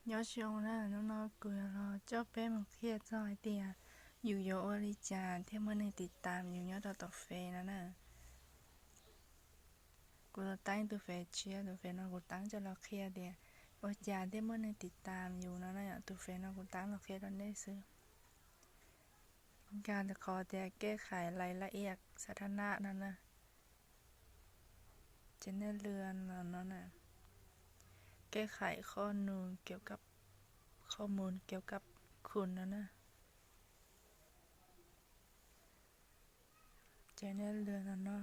Nyob zoo na, hnub no kuv yuav los coj peb mus qhia txog hais tias yus yuav ua li cas thiaj muaj neeg tiv tam yus nyob rau tus Fev no na. Kuv los tab tus Fev tshiab, tus Fev no kuv tab coj los qhia tias ua cas thiaj muaj neeg tiv tam yus no na yom. Tus Fev no kuv tab los qhia rau nej xwb. Nkag ntawm qhov tias kej khais lais laj iaj xav thab nab no na. Ces nej lwm no no na, kej khais qhov nus, qhov mus kiav kab khun no na. Ces nej lwm no no,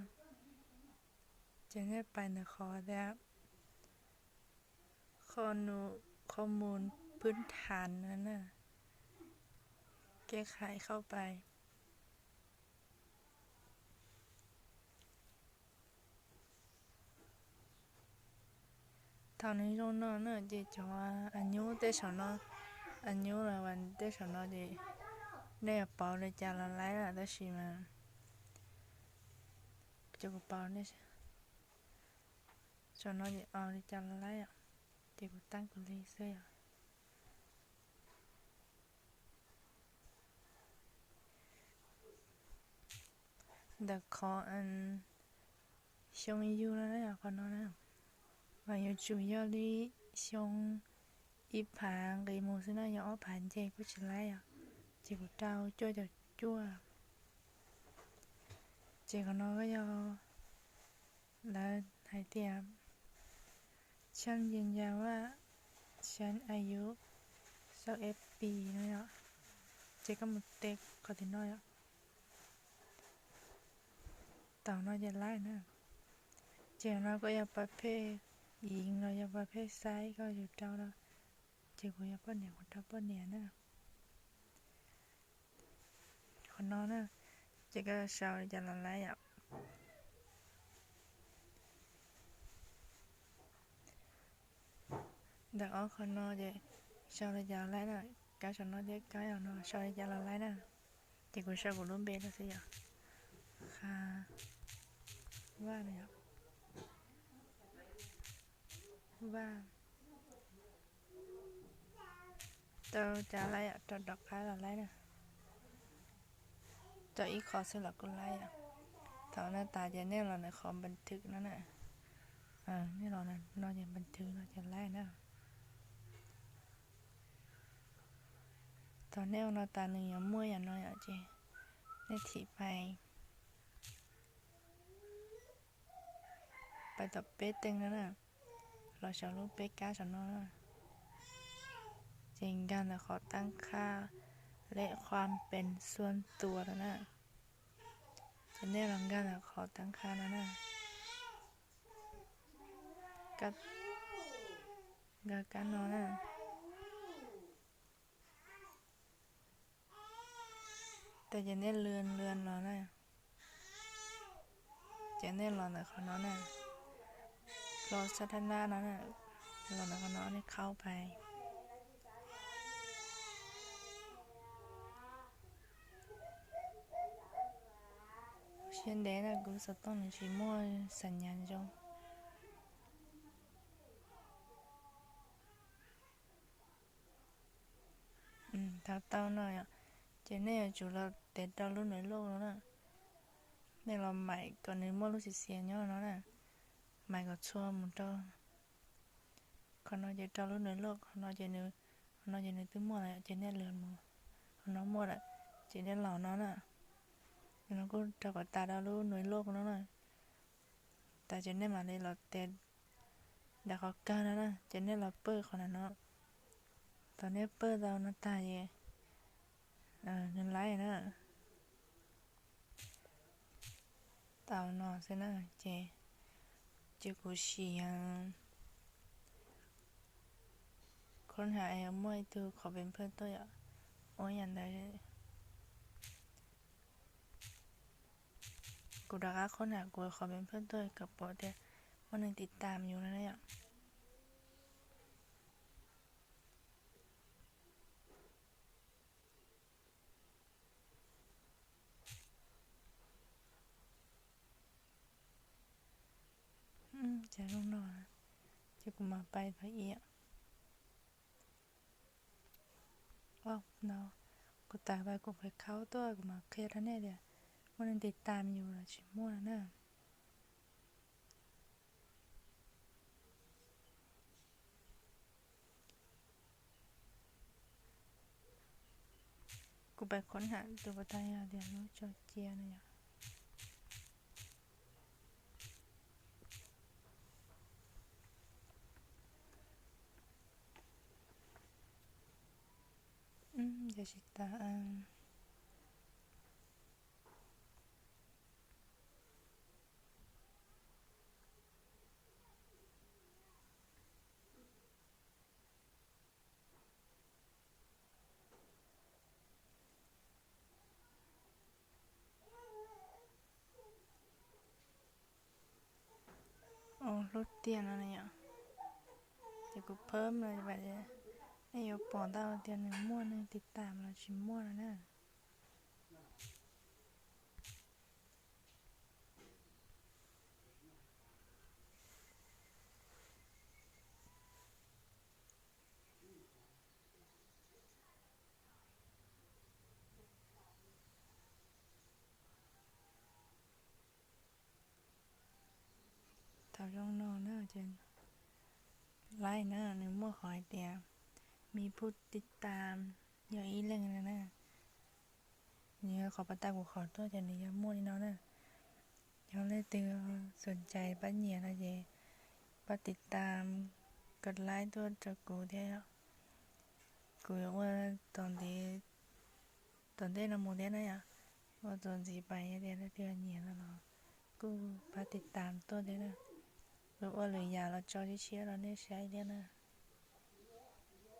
ces nej pais ntawm qhov tias qhov nus, qhov mus pwb thas no na, kej khais qhov pais. Thaum nws zoo no na ces cov a nyub tej saum no, a nyub los tej saum no ces nej yuav pauv li cas los laib na, tab sis mas cov kuv pauv nej saum no ces ua li cas los laib yom, ces kuv tab kuv li xwb yom. Ntawm qhov xyoo yug no, qhov no na, mas yuav tsum yog li xyoo ib phav nqis mus xwb na, yog ob phav nce kuj tsis laib yom. Ces kuv rau cuaj caum cuaj. Ces qhov no yog lawv hais tias xyoo yug yas vaj, xyoo a yus sau ep pis no yom. Ces koj mus teb qhov tim no yom. Tau no ces laib na. Ces no koj yog pas phej yeev los yog pas phej xaiv koj yuav rau los, ces kuv yog poj niam kuv rau poj niam na. Qhov no na, ces koj sau li cas los laib yom. Ntawm ob qhov no ces sau li cas los laib na, kab saum no thiab kab saum no sau li cas los laib na. Ces kuv sau kuv lub npe rau xwb yom. Qha Vaj no yom. Vaj. Tau cas laib yom, rau rov qab los laib na. Tau ib qho xwb los kuj laib yom. Thaum no tas ces nej los ntawm qhov npas thwm no na. Nej los no ces npas thwm no ces laib na. Thaum nej ua no tas nws yuav muaj yam no yom, ces nej thim pais, pais tom peb teej no na, los saum lub peb kab saum no na. Ces nkag ntawm qhov tab qha lej qhuam pes xuam tuas no na. Ces nej los nkag ntawm qhov tab qha no na. Nkag kab no na. Tas ces nej lwm lwm los na. Ces nej los ntawm qhov no na, los xab thab nab no na, los ntawm qhov no nej qhaub pais. Siab ntev na kuv xov tooj nws tsis muaj xam nyas zoo. Thaum tau no yom, ces nej yuav tsum los tes rau lub nws loj no na. Nej los maim kom nws muaj lub xiav xiav nyob no na, maim kom txhua mus rau qhov no ces rau lub nws loj, qhov no ces nws, qhov no ces nws twb muaj lawm ces nej lwm mus, qhov no muaj lawm ces nej los no na. No kuj rau kom tas rau lub nws loj no na. Tas ces nej mam li los tes ntawm qhov kawg no na, ces nej los pawj qhov no no. Thaum nej pawj tau no tag ces nws laib na. Tau no xwb na, ces, ces kuv sim qhov na es muaj ib tug qhov pes phawj tuaj yom, ua yam ntawd. Kuv rov qab qhov na kuv qhov pes phawj tuaj kom pom tias muaj neeg tiv tam yus no na yom. Cas zoo no, ces kuv mam pais tau ib yam. no, kuv tawm pais kuv pais khaub tuaj kuv mam qhia rau nej tias muaj neeg tiv tam yus los tsis muaj no na. Kuv pais khuv ham tus puas tau yog tias lub tso cia no yom. Ces tsis tas hlub tiag no yom. Ces kuv phab no, nej yuav pom tau tias nws muaj neeg tiv tam los tsis muaj no na. Thaum zoo no na ces laib na nws muaj qhov hais tias me phu tiv tam yog ib leeg no na. Nws yog qhov pas tas kuv qhov tuaj ces nws yog muaj li no na. Yog leej twg xom cai pab nyiam no ces pab tiv tam, kos laib tuaj rau kuv thiab yom. Kuv yuav ua tom ntej, tom ntej no mus thiab na yom. Ua txuas ntxiv pais yog tias leej twg nyiam no los kuj pab tiv tam tuaj thiab na. Kuv ua lwm yam los tso tshiab tshiab rau nej saib thiab na.